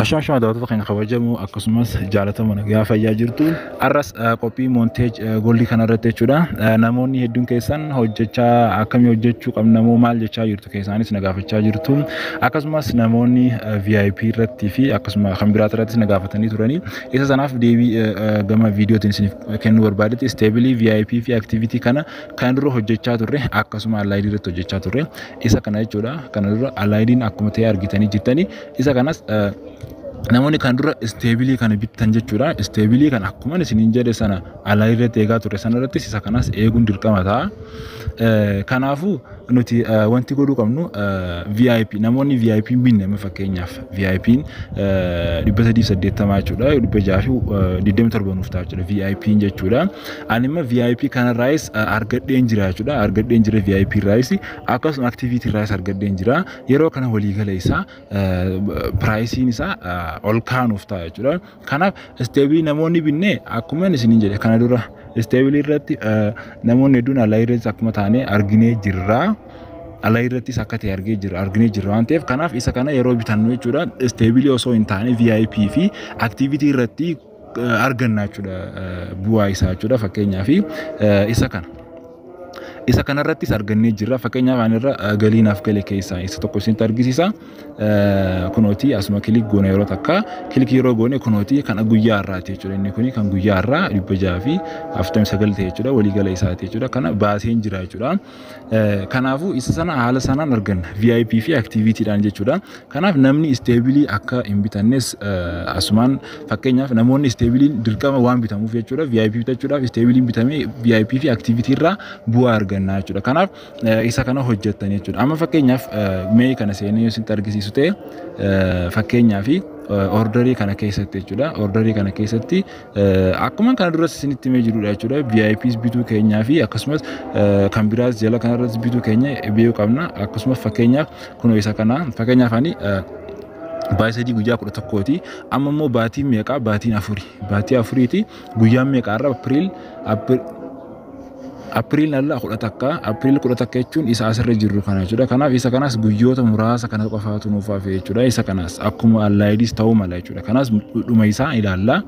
Ashama daawwattoota keenya kabajamoo akkasumas jaalatamoo, nagaa fayyaa jirtu. Har'as qophii Montage Gold kanarratti jechuudha. Namoonni hedduun keessan hojjechaa akkamii hojjechuu qabna moo maal jechaa jirtu, keessaanis na gaafachaa jirtu. Akkasumas namoonni VIP irratti fi akkasuma kan biraat irrattis na gaafatanii turanii. Isa sanaaf deebii gama viidiyootiin isiniif kennuu barbaadetti, stable VIP fi activity kana kan dura hojjechaa turre, akkasuma Allied irratti hojjechaa turre isa kana jechuudha. Kana dura Alliediin akkuma ta'e argitanii jirtanii, isa kanas namoonni kan dura stable kana bittan jechuudha. Stable kana akkuma isiniin jedhe sana Allied irratti eegaa ture sana irrattis isa kanas eeguun dirqama ta'a. Kanaafuu nuti wanti godhuu qabnu, VIP namoonni VIP binne, amma fakkeenyaaf VIP'n 380 jechuudha. 627 nuuf ta'a jechuudha VIP'n jechuudha. Ani immoo VIP kanarraayis argadheen jira jechuudha. Argadheen jira VIP irraayis, akkasuma activity irraayis argadheen jira. Yeroo kana waliigala isaa priceiin isaa ol kaanuuf ta'a jechuudha. Kanaaf stable namoonni binne, akkuma isiniin jedhe kana dura stable irratti namoonni hedduun Allied irratti akkuma taane arginee jirra. Allied irrattis akka ta'e argee jira, arginee jirra waan ta'eef, kanaaf isa kana yeroo bitannu jechuudha, stable osoo hin taane VIP fi activity irratti arganna jechuudha, bu'aa isaa jechuudha. Fakkeenyaaf isa kana. Isa kanarrattis argannee jirra. Fakkeenyaaf ani irra galii naaf gale keessaa isa tokko isinitti argisiisa. Kunooti asuma click goone, yeroo takka click yeroo goone, kunooti kan guyyaa har'aati jechuudha. Inni kuni kan guyyaa har'aa 649 ta'e jechuudha. Waliigala isaati jechuudha. Kana baaseen jira jechuudha. Kanaafuu isa sana haala sanaan arganna VIP fi activityidhaan jechuudha. Kanaaf namni stable akka hin bitannes asumaan, fakkeenyaaf namoonni stableiin dirqama waan bitamuuf jechuudha. VIP bitachuudhaaf stableiin bitamee VIP fi activity irraa bu'aa arganna jechuudha. Kanaaf isa kana hojjettan jechuudha. Amma fakkeenyaaf mee kana seenee yoo isinitti argisiisu ta'e, fakkeenyaaf orderii kana keessatti jechuudha. Orderii kana keessatti akkuma kana duras isinitti himee jirudha jechuudha. VIPs bituu keenyaa fi akkasumas kan biraas jala kanarratti bituu keenya beekuu qabna. Akkasumas fakkeenyaaf kunoo isa kana, fakkeenyaaf ani baatii 3 guyyaa 11ti. Amma immoo baatiin meeqaa? Baatiin afuri. Baatii afuriiti. Guyyaan meeqaarra? April alla 11. April 11 jechuun isa asirra jirru kana jechuudha. Kanaaf isa kanas guyyoota muraasa kana qofaatu nuuf hafe jechuudha. Isa kanas akkuma Alliedis ta'uu mala jechuudha. Kanas dhuma isaa ilaalla.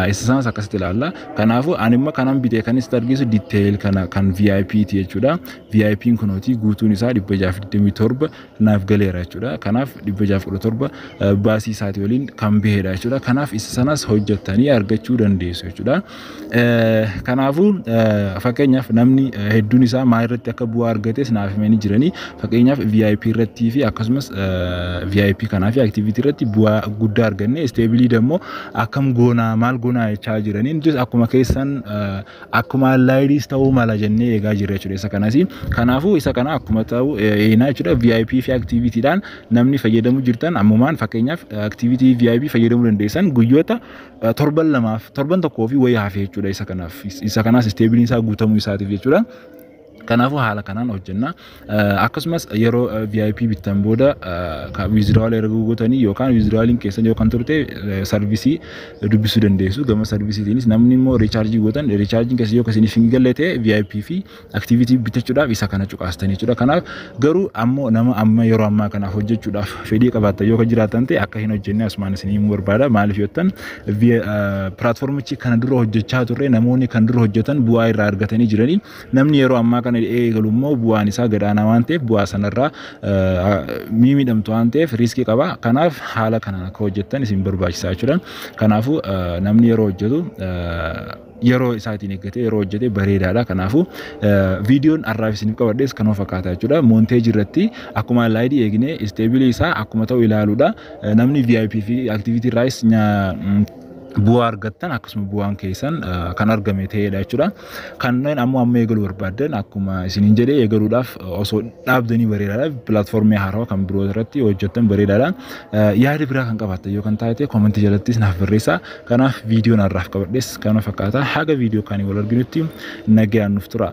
Isa sanas akkasitti ilaalla. Kanaafuu ani immoo kanan bitee kan isitti argisu detail kana kan VIP ti jechuudha. VIP'n kunooti guutuun isaa 627 naaf galeera jechuudha. Kanaaf 617 baasii isaatii waliin kan bahedha jechuudha. Kanaaf isa sanas hojjettanii argachuu dandeessu jechuudha. Kanaafuu fakkeenyaaf namni hedduun isaa maal irratti akka bu'aa argates naaf himanii jiranii, fakkeenyaaf VIP irrattii fi akkasumas VIP kanaa fi activity irratti bu'aa guddaa arganne, stable immoo akkam goonaa, maal goonaa jechaa jiranii, nutis akkuma keessan akkuma Alliedis ta'uu mala jennee eegaa jirra jechuudha isa kanas. Kanaafuu isa kana akkuma ta'u eenaa jechuudha. VIP fi activityidhaan namni fayyadamuu jirtan, ammumaan fakkeenyaaf activity VIP fayyadamuu dandeessan, guyyoota torban lamaaf torban tokkoo fi wayii hafe jechuudha isa kanaaf, isa kanaas stableiin isaa guutamuu isaatiif jechuudha. Kanaafuu haala kanaan hojjenna. Akkasumas yeroo VIP bittan booda withdrawal erga gootanii yookaan withdrawaliin keessan yoo kan turte service dubbisuu dandeessu. Gama serviceiitiinis namni immoo recharge gootan, rechargeiin keessa yoo isiniif hin galle ta'e, VIP fi activity bitachuudhaaf isa kana cuqaastanii jechuudha. Kanaaf garuu ammoo nama amma yeroo ammaa kanaaf hojjechuudhaaf fedhii qabaattan yoo kan jiraatan ta'e, akka hin hojjenne asumaan isinii himuu barbaada. Maaliif yoottan, platformichi kana dura hojjechaa turre, namoonni kan dura hojjetan bu'aa irraa argatanii jiranii, namni yeroo ammaa kana eegalu immoo bu'aan isaa gadaanaa waan ta'eef, bu'aa sanarraa miidhamtu waan ta'eef risk qaba. Kanaaf haala kanaan akka hojjettan isin barbaachisaa jechuudha. Kanaafuu namni yeroo hojjetu yeroo isaatiin eeggatee yeroo hojjete bareedaadha. Kanaafuu viidiyoon har'aaf isiniif qabadhes kanuma fakkaata jechuudha. Montage irratti akkuma Allied eegnee stable isaa akkuma ta'u ilaaluudha. Namni VIP fi activity irraayis bu'aa argattan, akkasuma bu'aan keessan kan argame ta'edha jechuudha. Kanneen ammoo amma eegaluu barbaaddan, akkuma isiniin jedhee, eegaluudhaaf osoo dhaabdanii bareedaadha. Platform haarawaa kan biroo irratti hojjettan bareedaadha. Yaada biraa kan qabaattan yoo kan taate, comment jalattis naaf barreessaa. Kanaaf viidiyoon har'aaf qabadhes kana fakkaata. Haga viidiyoo kaanii wal arginutti nagayaan nuuf tura.